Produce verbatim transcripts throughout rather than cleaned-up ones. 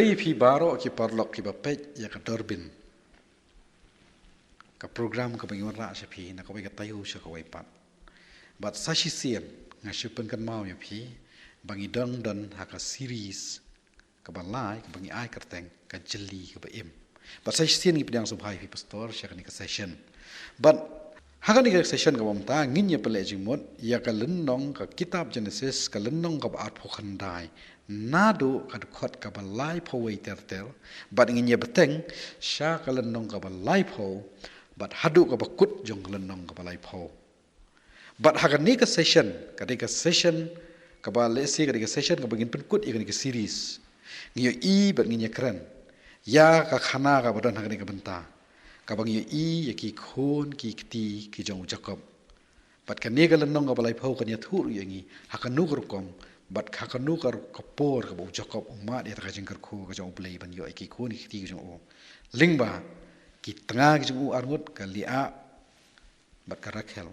Ïa phi baroh ki paralok kiba peit ïa ka Durbin, ka program kaba ngi wanrah sha phi na kawei ka taïew sha kawei pat. Bad sa shisien nga shu pynkynmaw ïa phi ba ngi dang don ha ka series kaba lai kaba ngi ai kyrteng ka jylli kaba im. Bad sa shisien ngi pdiang sngewbha ïa phi pastor sha kane ka session. Bad ha kane ka session kaba mynta ngin ïa pynleit jingmut ïa ka lynnong ka kitab Genesis ka lynnong kaba arphew khyndai naduh ka dkhot kaba laiphew wei ter ter, bad ngin ïa bteng sha ka lynnong kaba laiphew bad haduh kaba kut jong ka lynnong kaba laiphew. Bad ha kane ka session, ka dei ka session kaba lehse ka dei ka session kaba ngin pynkut ïa kane ka series. Ngi ïohi bad ngin ïa kren ïa ka khana kaba don ha kane ka bynta, kaba ngi ïohi ïa ki khun ki kti ki jong u Jakob. Bad kane ka lynnong kaba laiphew kan ïathuh ruh ïa ngi ha kano ka rukom bad ha kano ka ru- ka por kaba u Jakob u mad ïa kata ka jingkyrkhu ka jong U Blei ban ïoh ïa ki khun ki kti ki jong u. Lyngba ki tnga ki jong u arngut, ka Leah bad ka Rakhel.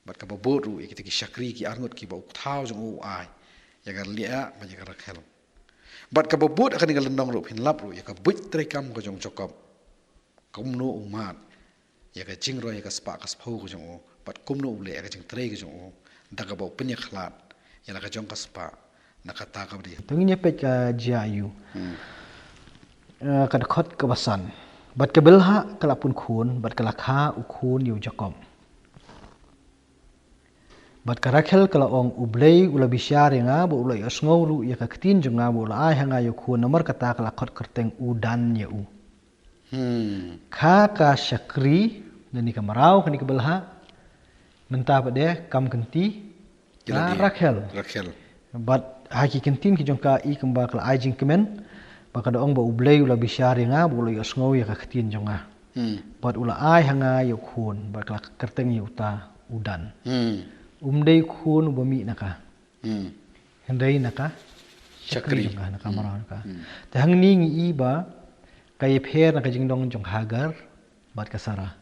Bad kaba bud ruh ïa kita ki shakri ki arngut kiba u kthaw jong u u ai ïa ka Leah bad ïa ka Rakhel. Bad kaba bud ha kane ka lynnong ruh phin lap ruh ïa ka buit treikam ka jong u Jakob, kumno u mad ïa ka jingroi ïa ka spah ka sphew ka jong u, bad kumno u leh ïa ka jingtrei ka jong u da kaba u pynïakhlad ïa la ka jong ka spah na kata kaba dei. To ngin ïa peit ka jia aiu. Eh, ka dkhot kaba san. Bad ka Bilhah ka la pun khun bad ka la kha u khun ïa u Jakob. Bad ka Rakhel ka la ong, U Blei u la bishar ïa nga bad u la ïohsngew ruh ïa ka ktien jong nga bad u la ai ha nga ïa u khun, namar kata ka la khot kyrteng u Dan ïa u. Hmm. Kha ka shakri, lane ka mraw, kane ka Bilhah, mynta pat de kam kynti, ka Rakhel. Rakhel. Bad ha ki ktien ki jong ka i kumba ka la ai jingkmen ba ka da ong ba U Blei u la bishar ïa nga bad u la ïohsngew ïa ka ktien jong nga. Hmm. Bad u la ai ha nga ïa u khun bad ka la kyrteng ïa uta u Dan. Hmm. Um dei u khun uba mih na ka. Hmm. Hynrei na ka shakri jong ka, na ka mraw jong ka. Hmm. Te hangne ngi i ba ka ïapher na ka jingdon jong Hagar bad ka Sarah.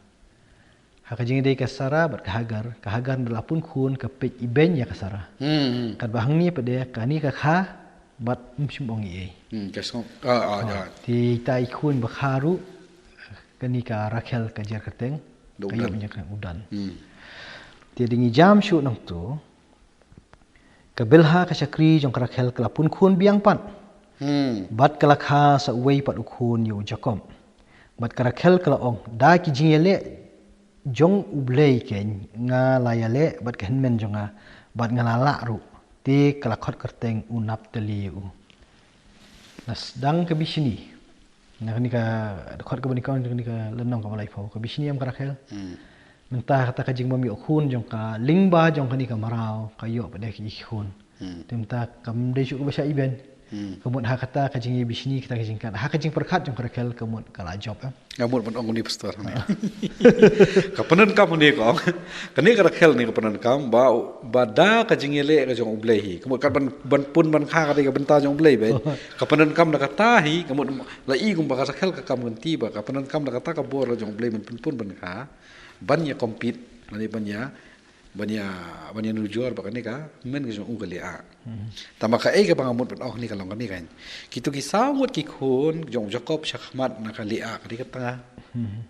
Ha ka jingïadei ka Sarah bad ka Hagar, ka Hagar da la pun khun ka peit ibeiñ ïa ka Sarah. Hmm, hmm. Katba hangne pat de kane ka kha bad ym shym ong ei ei. Hmm, ka sngewbha. Ah, ah, oh, ïa. Te ita i khun ba kha ruh, kane ka Rakhel ka jer kyrteng, ka ïoh ïa ka u Dan. Hmm. Te dei ngi jam shuh nangto, ka Bilhah ka shakri jong ka Rakhel ka la pun khun biang pat. Hmm. Bad ka la kha sa uwei pat u khun ïa u Jakob. Bad ka Rakhel ka la ong, da ki jingïaleh jong U Blei keiñ nga la ïaleh bad ka hynmen jong nga, bad nga la lah ruh. Te ka la khot kyrteng u Naphtali ïa u. Na sdang ka bishni, na kane ka dkhot kaba nyngkong jong kane ka lynnong kaba laiphew, ka bishni em ka Rakhel. Hmm. Mynta kata ka jingbym ïoh khun jong ka lyngba jong kane ka mraw ka ïoh pat de ki khun. Hmm. Te mynta kam dei shuh kaba shah ibeiñ. Hmm. Ka mut ha kata ka jingïabishni, kata ka jingkat, ha ka jingpyrkhat jong ka Rakhel ka mut ka la jop em. Nga mut ban ong kumne pastor. Ka pyndonkam kumne ka ong. Kane ka Rakhel ne ka pyndonkam ba, ba da ka jingïaleh ka jong U Blei hi. Ka mut kat ban, ban pun ban kha ka dei ka bynta jong U Blei beit. Ka pyndonkam da kata hi, ka mut la i kumba ka Rakhel ka kam kynti ba ka pyndonkam da kata ka bor ka jong U Blei ban pynpun ban kha, ban ïa compete, lane ban ïa ban ïa, ban ïa nujor bad kane ka hynmen ka jong u ka Leah. Hmm. Tangba kaei kaba nga mut ban ong hangne ka long kane kan. Kito ki saw ngut ki khun jong u Jakob shakhmat na ka Leah ka dei ka tnga. Hmm.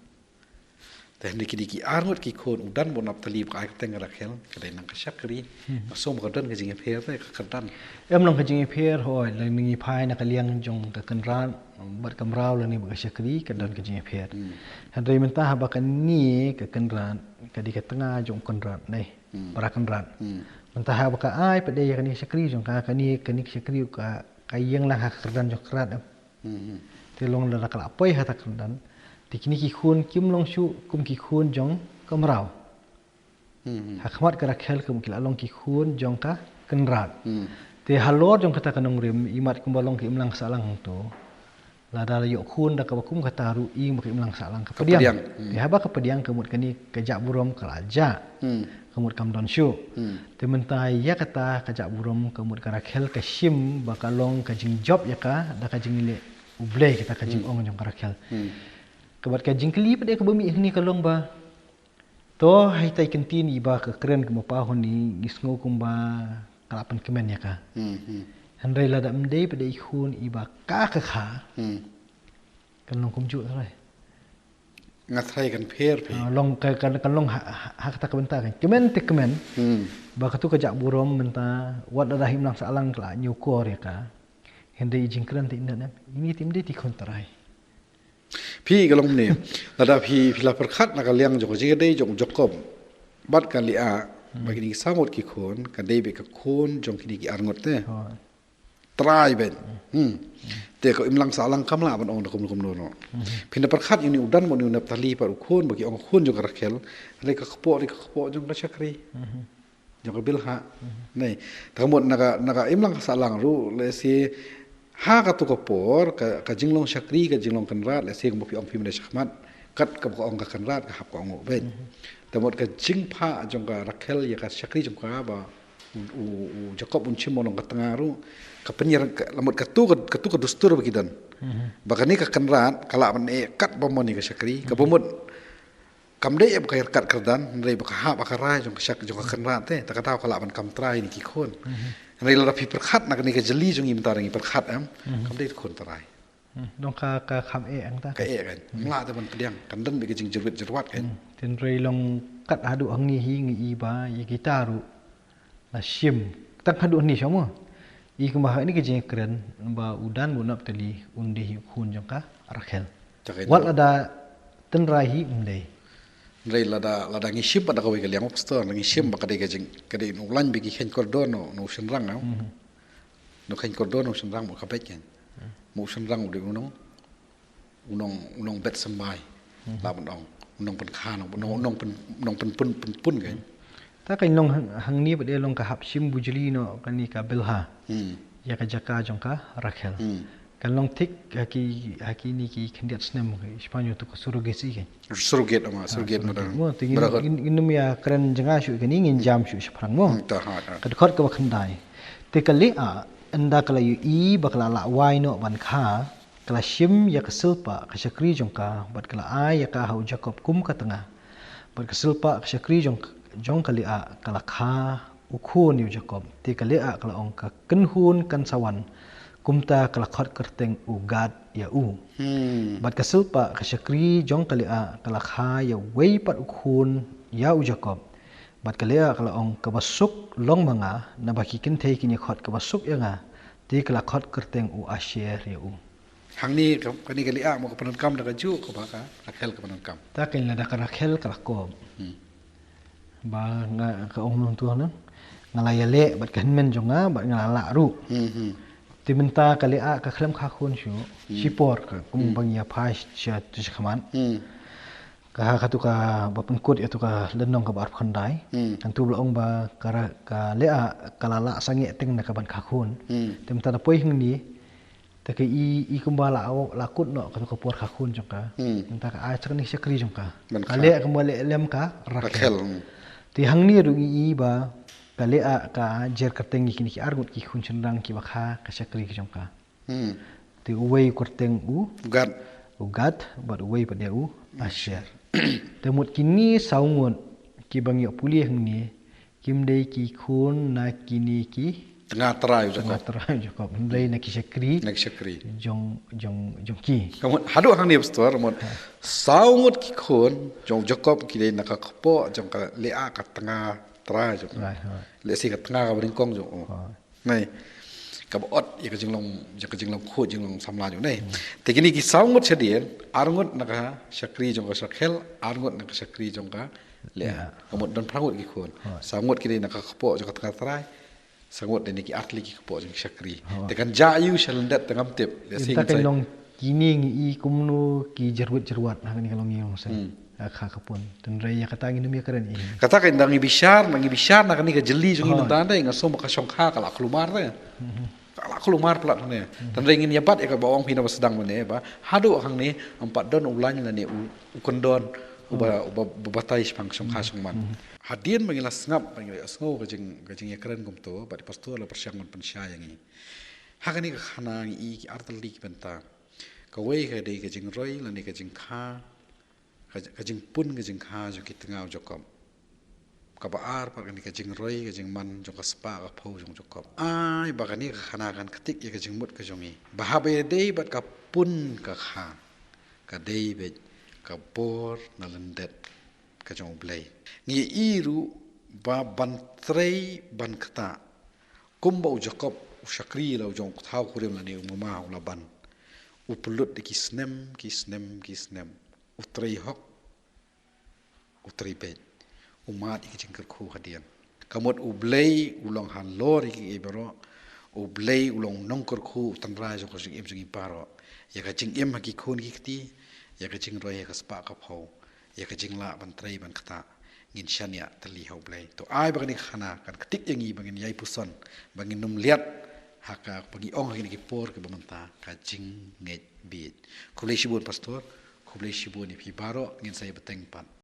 Te hynrei kine ki ar ngut ki khun, u Dan bad u Naphtali, ba ka ai kyrteng ka Rakhel, ka dei nang ka shakri. Hmm. Nga sngew ba ka don ka jingïapher te ka kyrdan. Em long ka jingïapher, hooid, lada ngi phai na ka liang jong ka kynrad bad ka mraw lane bad ka shakri, ka don ka jingïapher. Hmm. Hynrei mynta haba kane ka kynrad ka dei ka tnga jong u kynrad ne. Hmm. Para kynrad. Hmm. Mynta haba ka ai pat de ïa kane ka shakri jong ka, kane, kane ka shakri ka, ka ïeng lang ha ka kyrdan jong ka kynrad em. Hmm, hmm. Te long lada ka la poi ha kata ka kyrdan, te kine ki khun kim long shuh kum ki khun jong ka mraw. Hmm, hmm. Ha khmat ka Rakhel ka mut ki la long ki khun jong ka kynrad. Hmm. Te halor jong kata ka nongrim, imat kumba long ka imlang sahlang hangto, lada la ïoh khun da kaba kum kata ruh, i ba ka imlang sahlang ka pdiang. Ka pdiang. Hmm. Te haba ka pdiang ka mut kane ka jah burom ka la jah. Hmm. Ka mut kam don shuh. Hmm. Te mynta ïa kata ka jah burom ka mut ka Rakhel ka shim ba ka long ka jingjop ïa ka da ka jingleh U Blei, kata ka jingong jong ka Rakhel. Hmm. Ka bad ka jingkylli pat de kaba mih hangne ka long ba, to ha ita i kyntien iba ka kren kumba paw hangne ngi sngew kumba ka la pynkmen ïa ka. Hmm, hmm. Hynrei lada ym dei pat dei i khun iba ka ka kha. Hmm. Kan long kumjuh trai. Nga trai kan pher phi. Ah, long ka, ka, kan long ha, ha, ha kata ka bynta kan. Kmen te kmen. Hmm. Ba katu ka jak burom mynta wat lada him lang sa lang kla nyu kor ïa ka. Hynrei i jingkren te inda nem. Ini tim dei ti khun trai. Phi ka long ne. Lada phi, phi la pyrkhat na ka liang jong ka jingdei jong Jakob. Bad ka Leah. Hmm. Ba kini ki saw ngut ki khun, ka dei bad ka khun jong kini ki arngut te. Oh. Trai ben. Hmm. Te ko im lang sa lang kam lah ban ong da kum kum no. Hmm. Phin da pyrkhat ïa uni u Dan bad uni u Naphtali pat u khun ba ki ong khun jong ka Rakhel. Re ka kpoh, re ka kpoh jong ka shakri. Hmm. Jong ka Bilha. Hmm. Nei, ta mut na ka, na ka im lang sa lang ruh lehse ha katu ka por ka, ka jinglong shakri, ka jinglong kynrad lehse kumba phi ong phi mynta shakhmat. Kat kaba ka ong ka kynrad ka hap ka ong u ben. Hmm. Ta mut ka jingpha jong ka Rakhel ïa ka shakri jong ka ba u, u, u Jakob un shim u long ka tnga ruh, ka pynïar ka, la mut katu ka, katu ka dustur ba ki don. Mhm. Ba kane ka kynrad ka lah ban eh kat ba mon ïa ka shakri, kaba mut kam dei eh ba ka ïar kat kyrdan, hynrei ba ka hap ba ka rai jong ka shak, jong ka kynrad te, ta ka daw ka lah ban kam trai ïa ki khun. Mhm. Hynrei lada phi pyrkhat na kane ka jylli jong ngi mynta ngi pyrkhat em, mhm, kam dei khun trai. Hmm, nong ka, ka kham eh ang ta. Ka eh kan. Hmm. Mla te ban pdiang, kan dang bad ka jingjyrwit jyrwat kan. Hmm. Tynrei long kat haduh hangne hi ngi i ba ïa kita ruh la shim. Tang haduh hangne shong mo. I kumba ha ini ka jingkren ba u Dan bad u Naphtali un dei hi u khun jong ka Rakhel. Wat lada tynrai hi um dei. Tynrei lada, lada ngi shim pat da kawei ka liang u pastor, ngi shim ba ka dei ka jing, ka dei u lain bad ki kheiñ kordor no, no shynrang no. Hmm. No kheiñ kordor no shynrang mo ka beit kan. Hmm. Mo shynrang u dei u nong, u nong, u nong bet symbai. Hmm. La ban ong, u nong pynkha no, u nong, u nong pyn, u nong pyn, pyn, pyn, pyn kan. Ta kan long hang, hangne ba dei long ka hap shim bujli no kane ka Bilha. Hmm. Ïa ka jaka jong ka Rakhel. Hmm. Kan long thik ha ki, ha kine ki khyndiat snem ki Spanyol tu ka surrogacy kan. Surrogate ama, ah, surrogate surrogate mother. Mo, te ngin, motherhood. Ngin, ngin ym ïa kren jngai shuh kane ngin jam shuh shaphrang mo. Hmm, ta ha, ha. Ka dkhot kaba khyndai. Te ka Leah, ynda ka la ïohi ba ka la lah wai noh ban kha, ka la shim ïa ka silpa ka shakri jong ka, bad ka la ai ïa ka ha u Jakob kum ka tnga. Bad ka silpa ka shakri jong, jong ka Leah, ka la kha u khun ïa u Jakob. Te ka Leah ka la ong ka kynhun kan sa wan. Kumta ka la khot kyrteng u Gad ïa u. Hmm. Bad ka silpa ka shakri jong ka Leah ka la kha ïa uwei pat u khun ïa u Jakob. Bad ka Leah ka la ong kaba suk long ma nga, naba ki kynthei kin ïa khot kaba suk ïa nga. Te ka la khot kyrteng u Asher ïa u. Hangne ka, kane ka Leah mo ka pyndonkam da kajuh kaba ka Rakhel ka pyndonkam. Ta kan lada ka Rakhel ka la kop. Hmm. Ba nga ka ong nong tu na. Nga la ïaleh bad ka hynmen jong nga bad nga la lah ruh. Hmm, hmm. Te mynta ka Leah ka khlem kha khun shuh. Hmm. Shipor ka kum, hmm, ba ngi ïa phai sha tu shakhmat. Hmm. Ka ha katu kaba pynkut ïa tu ka lynnong kaba arphew khyndai. Hmm. Kan tu ba la ong ba ka Ra-, ka Leah ka la lah sangeh teng na ka ban kha khun. Hmm. Te mynta da poi hangne. Te ka i, i kumba la, la kut noh katu ka por kha khun jong ka. Hmm. Mynta ka ai sa kane ka shakri jong ka. Ban kha. Ka Leah kumba leh lem ka Rakhel. Rakhel, hmm. Te hangne ruh ngi i ba ka Leah ka jer kyrteng ïa kine ki arngut ki khun shynrang kiba kha ka shakri ki jong ka. Hmm. Te uwei u kyrteng u Gad. U Gad, bad uwei pat de u Asher. Te mut kine saw ngut kiba ngi ïoh pule hangne, kim dei ki khun na kine ki tnga trai u Jakob. Tnga trai u Jakob. Hynrei na ki shakri. Na ki shakri. Jong, jong, jong ki. Ka mut, haduh hangne pastor, mut. Ha. Saw ngut ki khun jong u Jakob ki dei na ka kpoh jong ka Leah ka tnga trai jong u. Right, right. Lehse ka tnga kaba nyngkong jong u. Right. Nai. Kaba ot ïa ka jinglong, ïa ka jinglong khuid, jinglong samla jong u, nai. Hmm. Te kine ki saw ngut shadien, ar ngut na ka shakri jong ka Rakhel, ar ngut na ka shakri jong ka Leah. Leah. Ka mut don phra ngut ki khun. Hooid. Saw ngut ki dei na ka kpoh jong ka tnga trai. Saw ngut dei na ki artylli ki kpoh jong ki shakri. Hooid. Te kan jia aiu sha lyndet te ngam tip. Lehse ngin sa, kan long kine ngi i kumno ki jyrwit jyrwat ha kane ka longïing longsem. Hmm. Ka kha ka pun. Tynrei ïa kata ngin ym ïa kren i. Kata ka nda ngi bishar, nda ngi bishar na kane ka jylli jong ngi mynta, nda nga sngew ba ka shongkha ka la kulmar te. Hmm. Ka la kulmar palat hangne. Hmm. Tynrei ngin ïa bat ïa kaba ong phi na ba sdang mynne ba haduh hangne ym pat don u lain lane u, u kyndon uba, hmm, uba, uba batai shaphang shongkha, hmm, shongman. Hmm. Hadien ba ngi la sngap, ba ngi la sngew ka jing, ka jingïakren kumto, bad i pastor la pyrshang ban pynshai ïa ngi. Ha kane ka khana ngi i ki artylli ki bynta. Kawei ka dei ka jingroi lane ka jingkha, ka, ka jingpun ka jingkha jong ki tnga u Jakob. Kaba ar pat kane ka jingroi ka jingman jong ka spah ka phew jong Jakob. Ai ba kane ka khana kan ktik ïa ka jingmut ka jong ngi ba haba ïadei bad ka pun ka kha, ka dei beit ka bor na lyndet ka jong U Blei. Ngi i ruh ba ban trei ban ktah, kumba u Jakob u shakri la u jong u thaw kurim lane u mama u Laban, u pynlut da ki snem ki snem ki snem, u trei hok, u trei beit, u mad ïa ka jingkyrkhu hadien. Ka mut U Blei u long halor ïa kiei baroh. U Blei u long nongkyrkhu, u tynrai jong ka jingim jong ngi baroh. Ïa ka jingim ha ki khun ki kti, ïa ka jingroi ha ka spah ka phew, ïa ka jinglah ban trei ban ktah, ngin shaniah tylli ha U Blei. To ai ba kane ka khana kan ktik ïa ngi ba ngin ïai puson, ba ngin nym liat ha kaba ngi ong ha kine ki por kiba mynta ka jingngeit bieit. Khublei shibun Pastor, khublei shibun ïa phi baroh, ngin sa ïa bteng pat